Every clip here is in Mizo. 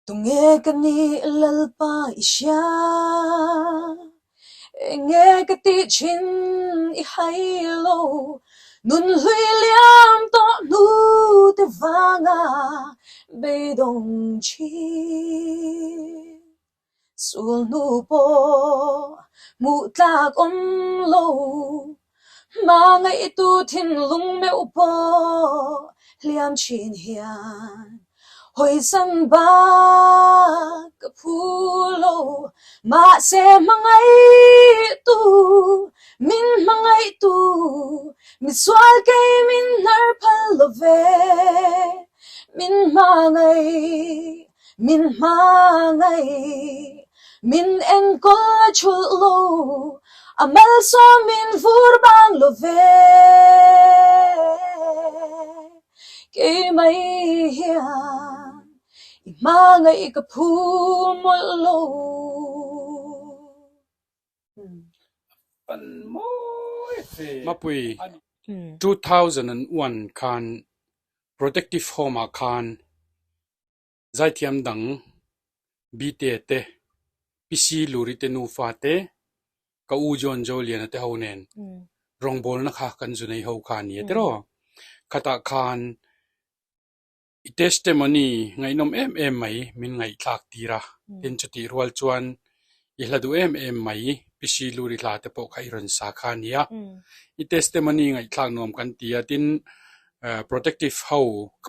Tunge ka nih Lalpa i hria? Enge ka tih thin i hai lo? Nun hlui liam tawh hnu te vanga beidawng thin. Sul hnu pawh hmuh tlak awm lo, hmangaihtu thinlung meuh pawh hliam thin hian hawisan bak ka phu lo. Mahse hmangaihtu, min hmangaihtu, misual kei min hnar phal lo ve, min hmangaih. Min hmangaih, min enkawl a chhulh lo, a malsawm min vur bang lo ve. Keimah hian i hmangaih ka phu mawlh lo. Mapui, 2001 khan Protective Home-ah khan Zaithiam dang Bite te, PC Luri te nufa te, ka u John Joliana te ho nen rawngbawlna kha kan zu nei ho kha a ni a tiraw? Khatah khan i testimony ngaihnawm em em mai min ngaihthlak tir a, tin chutih rual chuan i hla duh em em mai PC Luri hla te pawh kha i rawn sa kha a ni a. I testimony ngaihthlak nuam kan ti a, tin protective ho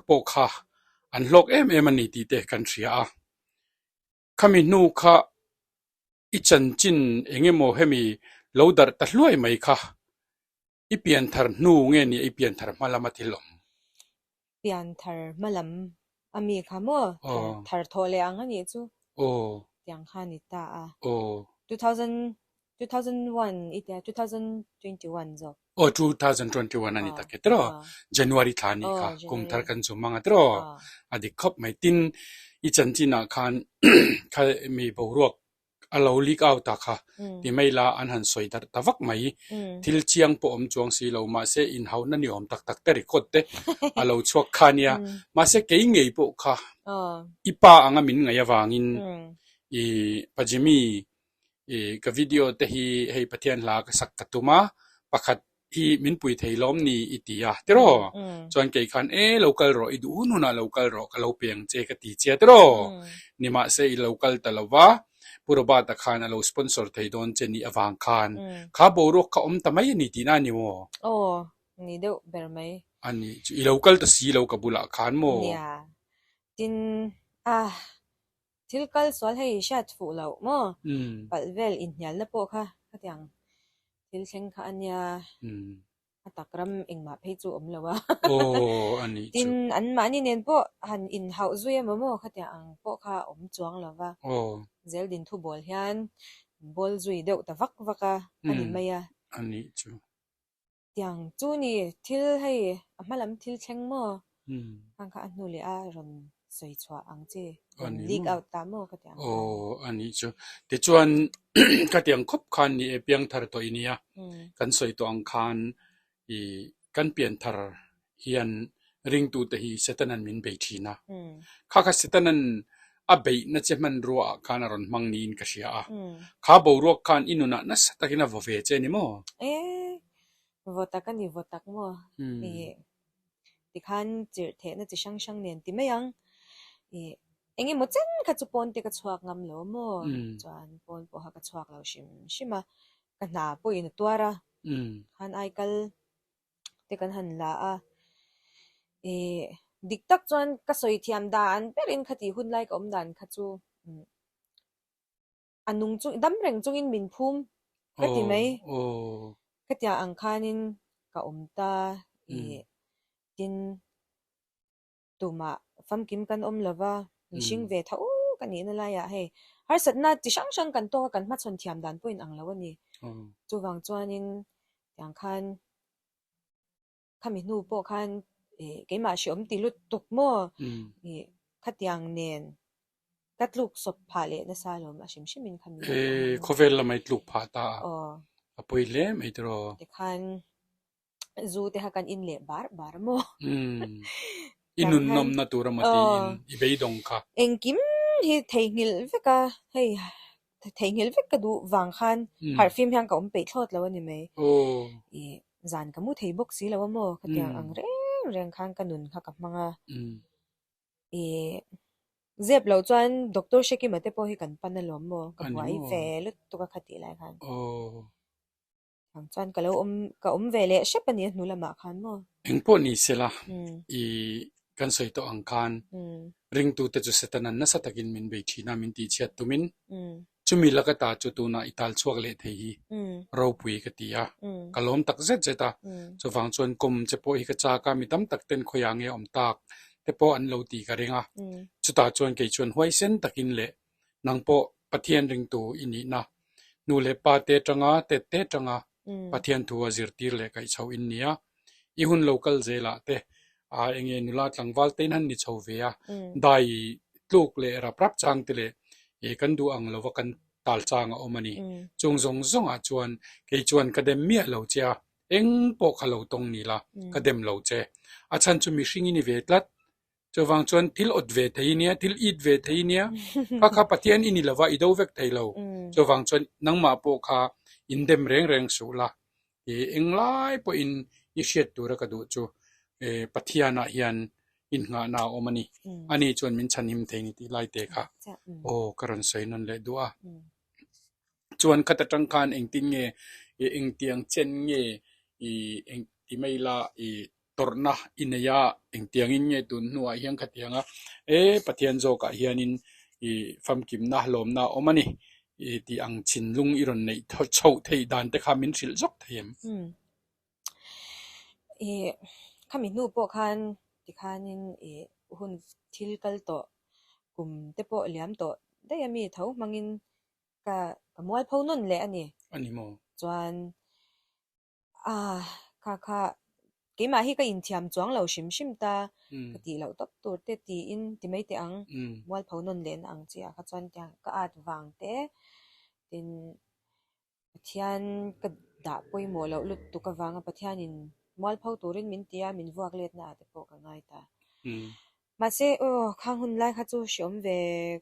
pawh kha an hlawk em em a ni tih te kan hria a. Khami hnu kha i chanchin eng emaw hemi lo darh ta hluai mai kha i pianthar hnu nge ni i pianthar hma lama thil awm? Pianthar hma lam a mi kha maw? Thar thawh leh ang a nih chu. Tiang kha a ni ta a. 2000, 2001 i tia, 2021 zawk. Aw, 2021 a ni tak e tiraw? January thla a nih kha, kum thar kan zum ang a tiraw? A dik khawp mai. Tin, i chanchinah khan kha mi boruak a lo leak out a kha ti mai la an han sawi darh ta vak mai. Thil chiang pawh awm chuang si lo, mahse inhauna ni awm tak tak te record te a lo chhuak kha nia. Mahse kei ngei pawh kha i pa anga min ngaih avangin i Pa Jimmy I ka video te hi hei Pathian hla ka sak ka tum a, pakhat hi min pui thei lawm ni i ti a, tiraw? Chuan kei khan e lo kal rawh, i duh hun hunah lo kal rawh, ka lo pe ang che ka ti che a, tiraw? Nimahse i lo kal ta lo va, Pu Robert-a khan a lo sponsor thei dawn che nih avang khan kha boruak kha awm ta mai a ni tihna a ni maw? Aw, ni deuh ber mai. A ni chu, i lo kal ta si lo ka bulah khan maw? Nia, tin, ah, Thil kal sual hei i hriat fuh loh maw? Palh vel inhnialna pawh kha khatiang thil thleng kha a nia, a tak ram engmah phei chu awm lo a. Tin, anmahni nen pawh han inhauh zui emaw maw khatiang ang pawh kha a awm chuang lo va. Zeldin thubawl hian bawl zui deuh ta vak vak a, a ni mai a. Tiang chu ni, thil hei a hma lam thil thleng maw? Khang kha a hnu leh a rawn sawi chhuah ang che, rawn leak out ta maw ka ti ang khan. Aw, a nih chu. Tichuan ka ti ang khawp khan ni e, piangthar tawh i nia. Kan sawi tawh ang khan i kan pianthar hian ringtute hi Setanan min bei thin a. Kha kha Setanan a beihna che hmanrua ah khan a rawn hmang niin ka hria a. Kha boruak khan i nunah nasa takin a vaw ve che ni maw? E, vaw tak a ni, vaw tak maw? I tikhan chirh thehna chi hrang hrang nen ti mai ang. I eng emaw chen kha chu pawn te ka chhuak ngam lo maw? Chuan pawn pawh kha ka chhuak lo hrim hrim a, ka hna pawhin a tuar a, khan aikal te kan han la a, ih dik tak chuan ka sawi thiam dan berin khati hun lai ka awm dan kha chu a nung chung dam reng chungin min phum ka ti mai khatiang ang khanin ka awm ta ih tin. Tumah famkim kan awm lo va, mihring ve tho ka nihna laiah hei harsatna chi hrang hrang kan tawk a, kan hmachhawn thiam dan pawh inang lo a ni. Chuvang chuanin tiang khan khami hnu pawh khan ih keimah hreawm ti lut tuk maw ih khatiang nen ka tluk sawp phah leh nasa lawm a hrim hrimin khami hnu pawh khan. Khawvel lamah i tluk phah ta a, a pawi hle mai tiraw. Tikhan zu te kha kan in leh bar bar maw? Umm. I nun nawmna tur emaw tiin i beidawng kha. Engkim hi theihnghilh vek a, hei theihnghilh vek ka duh vang khan harhfim hian ka awm peih thlawt lo a ni mai. Ih zan ka mu thei bawk si lo a maw khatiang ang reng reng khan ka nun kha ka hmang a. Ih zep loh chuan Doctor Hrekima te pawh hi kan pan alawm maw ka buai ve lutuk a khatih lai khan. Ang chuan ka lo awm ka awm ve leh hrep a ni a hnu lamah khan maw? Eng pawh ni se la, i kan sawi tawh ang khan ringtute chu Satan-a'n nasa takin min bei thin a, min tihchhiat tumin chumi laka ta chu tunah i tal chhuak leh thei hi ropui ka ti a, ka lawm tak zet zet a. Chuvang chuan kawm che pawh hi ka chak a, mi tam tak ten khawiah nge awm tak te pawh an lo tih ka ring a. Chutah chuan kei chuan huaisen takin leh Nang pawh Pathian ringtu i nihna, nu leh pa te atanga tet te atanga Pathian thu a zirtir leh kaih chhoh in nia. I hun lo kal zelah te a enge nula tlangval te in han ni chho ve a, dai tluk leh rap rap chang te leh kan duh ang lova kan tal chang a awm a ni. Chung zawng zawngah chuan kei chuan ka dem miah lo che a, eng pawh kha lo tawng ni la, ka dem lo che. A chhan chu mihring i ni ve tlat, Chuvang chuan thil awt ve thei nia, thil it ve thei nia, kha kha Pathian i ni lova i do vek thei lo. Chuvang chuan nangmah pawh kha in dem reng reng suh la. I englai pawhin i hriat tura ka duh chu Pathianah hian innghahna a awm a ni. Ani chuan min chhanhim thei ni tih lai te kha aw ka rawn sawi nawn leh duh a. Chuan khat atang khan engtin nge engtiang chen nge i engti mai la i tawrhna i nei a, engtiangin nge tun hnuah hian khatiang a, e Pathian zawkah hianin i famkimna lawmna a awm a ni i tih ang thinlung i rawn neih chhoh theih dan te kha min hrilh zawk thei em? I khami hnu pawh khan tikhanin i hun thil kal tawh kum te pawh liam tawh daih a mi tho hmangin ka ka mualpho nawn leh a ni. A ni maw? Chuan Ah, kha kha, keimah hi ka inthiam chuang lo hrim hrim ta, ka tih loh tawp tur te tiin ti mai teh ang, mualpho nawn lehna ang chi ah kha chuan tiang ka at vang te, tin Pathian ka dah pawimawh loh lutuk avanga Pathianin mualpho turin min ti a, min vuak letna ah te pawh ka ngai ta. Mahse aw khang hun lai kha chu hreawm ve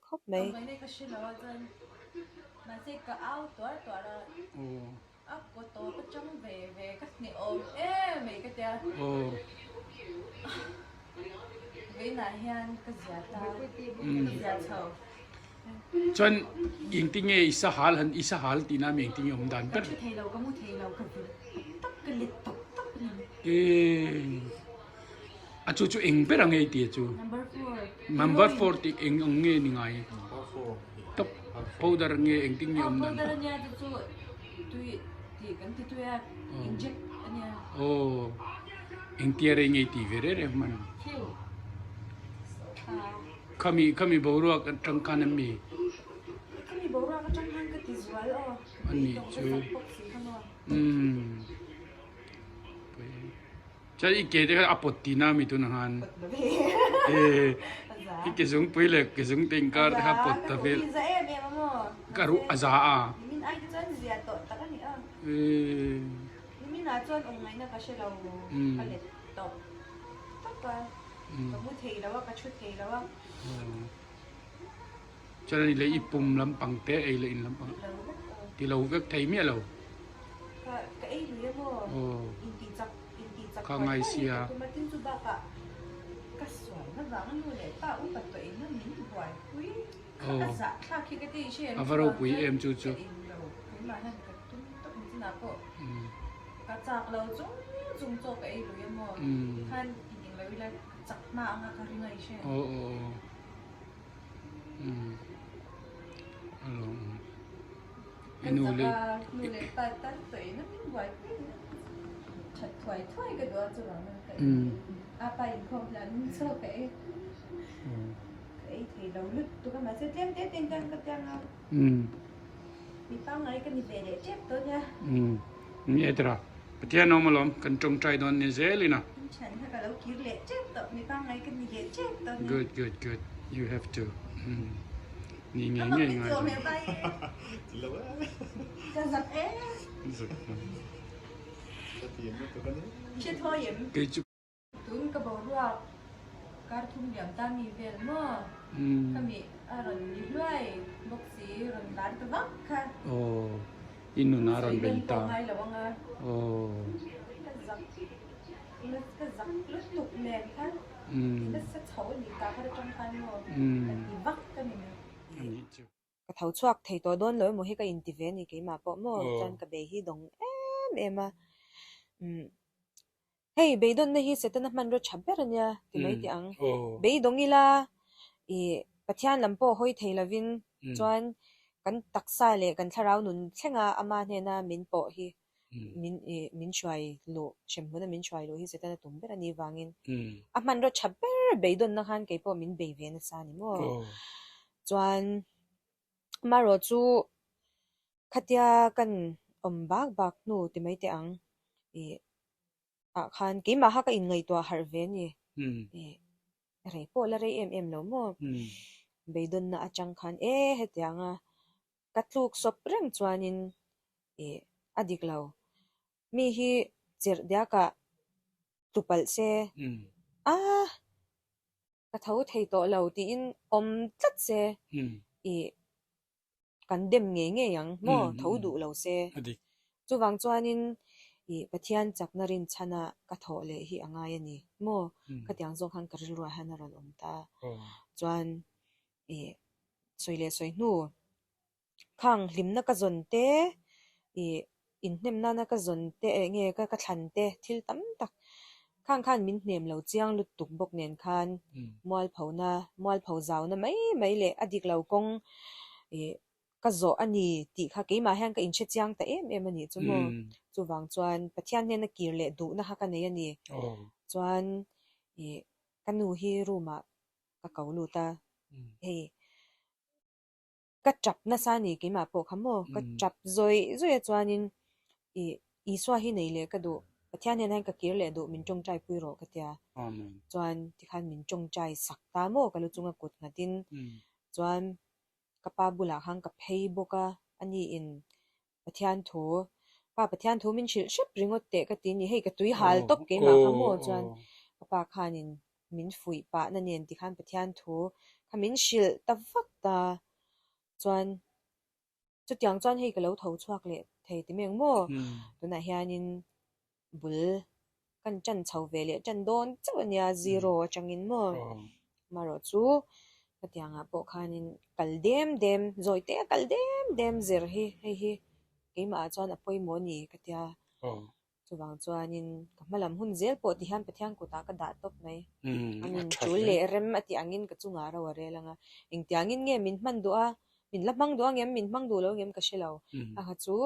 khawp mai. Ka hre lo a chuan mahse ka au tuar tuar a, a kaw tawp atang ve ve ka hneh awm em mai ka tia. Vawiinah hian ka zia ta, ka zia chho. Chuan engtin nge i sahal han i sahal tihna mi engtin nge awm dan ber? Ka thu thei lo, ka mu thei lo, ka vir tawp ka let tawp tawp a ni. Eee. A chu chu eng ber ang nge i ti a chu? Number four. Number four tih eng ang nge ni ngai? Top powder nge engtin nge awm dan? Powder ania chu chu tui tih kan ti tui a inject ania. Aw engtia rei nge i ti ve reng reng hman? Khiu. Khami khami boruak atang khan em mi? Khami boruak atang khan ka ti zual aw. Ani chu. Umm. Chuan i ke te kha a pawt tihna a mi tunah khan i ke zungpui leh ke zungte inkar te kha a pawt ta vel ka ruh a za a Chuan ani leh i pum lampang te ei leh in lampang ti lo vek thei miah lo. Ka ngai sia. A va ropui em chu chu. Aw aw aw. Pathian awm alawm kan tawngtai dawn ni zelin a. Good good good you have to ni ngei ngei ngai Kei chu Tun ka boruak kar thum liam ta mi vel maw? Ka mi. A rawn ni hluai bawk si, rawn lar ta vak kha. Aw, i nun a rawn bei ta. Sawi nawn pawh ngai lo ang a. Aw. Ka zak, ka zak lutuk nen khan nasa chho a ni ta kha atang khan maw ka ti vak ka ni mai. A nih chu. Ka tho chhuak thei tawh dawn lo emaw hi ka inti ve a ni keimah pawh maw chuan ka bei hi dawng em em a. Umm hei beidawnna hi Setana hmanraw tha ber a nia ti mai teh ang. Beidawng ila ih Pathian lam pawh hawi thei lovin chuan kan taksa leh kan thlarau nun thlenga ama hnena min pawh hi min ih min hruai luh hremhmuna min hruai luh hi Setana tum ber a nih vangin a hmanraw tha ber beidawnna khan keipawh min bei ve nasa a ni maw. Chuan amaherawh chu khatia kan awm bak bak hnu ti mai teh ang ih ah khan keimah kha ka inngaihtuah harh ve a ni. Ih rei pawh la rei em em lo maw? Beidawnna atang khan e hetianga ka tluk sawp reng chuanin ih a dik lo. Mi hi chirh diakah tlu palh se a. Ka tho thei tawh lo tiin awm tlat se ih kan dem ngei ngei ang maw tho duh lo se. Chuvang chuanin ih Pathian chakna rinchhana ka thawh leh hi a ngai a ni maw khatiang zawk khan ka rilruah hian a rawn awm ta. Chuan ih sawi leh sawi hnu Khang hlimna ka zawn te, ih inhnem nana ka zawn te eng nge ka ka thlan te thil tam tak khang khan min hnem lo chiang lutuk bawk nen khan mualphona mualpho zauna mai mai leh a dik lo kawng ih ka zawh a ni tih kha keimah hian ka inhre chiang ta em em a nih chu maw. Chuvang chuan Pathian hnena kir leh duhna kha ka nei a ni. Chuan ih ka nu hi room ah ka ko lut a, hei. Ka tap nasa a ni keimah pawh kha maw? Ka tap zawih zawih a chuanin ih Isua hi nei leh ka duh, Pathian hnenah hian ka kir leh duh min tawngtai pui rawh ka tia. Chuan tikhan min tawngtai sak ta maw ka lu chunga kut nghatin. Chuan ka pa bulah khan ka phei bawk a, ani in Pathian thu, Pa Pathian thu min hrilh hrep ringawt teh ka ti ni, hei ka tui hal tawp keimah kha maw chuan ka pa khanin min fuih pahna nen tikhan Pathian thu kha min hrilh ta vak ta chuan chutiang chuan hei ka lo tho chhuak leh thei ti mai ang maw tunah hianin bul kan ṭan chho ve leh ṭan dawn chauh a nia zero aṭangin maw amaherawh chu hetiangah pawh khanin kal dem dem zawi te a kal dem dem zir hi hei hi keimah ah chuan a pawimawh a ni ka tia chuvang chuanin ka hma lam hun zel pawh tihian Pathian kutah ka dah tawp mai a min tul leh rem a tih angin ka chungah ro a rel ang a engtiangin nge min hman duh a min la hmang duh angem min hmang duh lo angem ka hre lo a kha chu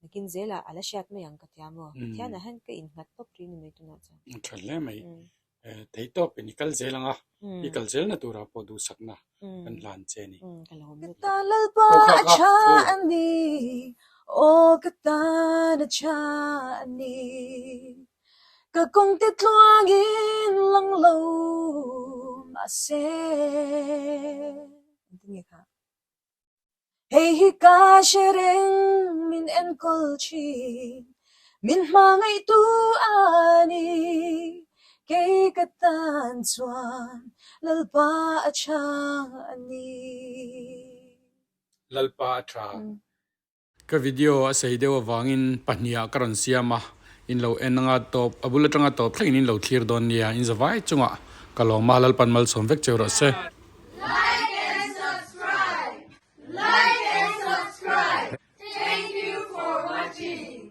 Nakin zelah a la hriat mai ang ka tia maw? Pathianah hian ka innghat tawp ri ni mai tunah chuan. A tha hle mai. Thei tawpin i kal zel ang a, i kal zelna turah pawh duhsakna kan hlan che a ni. Ka lawm lutuk. Ka tan Lalpa a tha a ni, aw ka tan a tha a ni. Ka kawngte tluangin lang lo mahse. Engtin nge kha? Hei hi ka hre reng min enkawl thin, min hmangaihtu a ni. Kei ka tan chuan Lalpa a tha a ni. Lalpa a tha. Ka video a sei deuh avangin pahniha ka rawn siam a, in lo en anga tawp, a bul atanga tawp thlengin in lo thlir dawn nia, in zavai chungah ka lawm a, Lalpan malsawm vek cheu rawh se. Like and subscribe. Like and subscribe. Thank you for watching.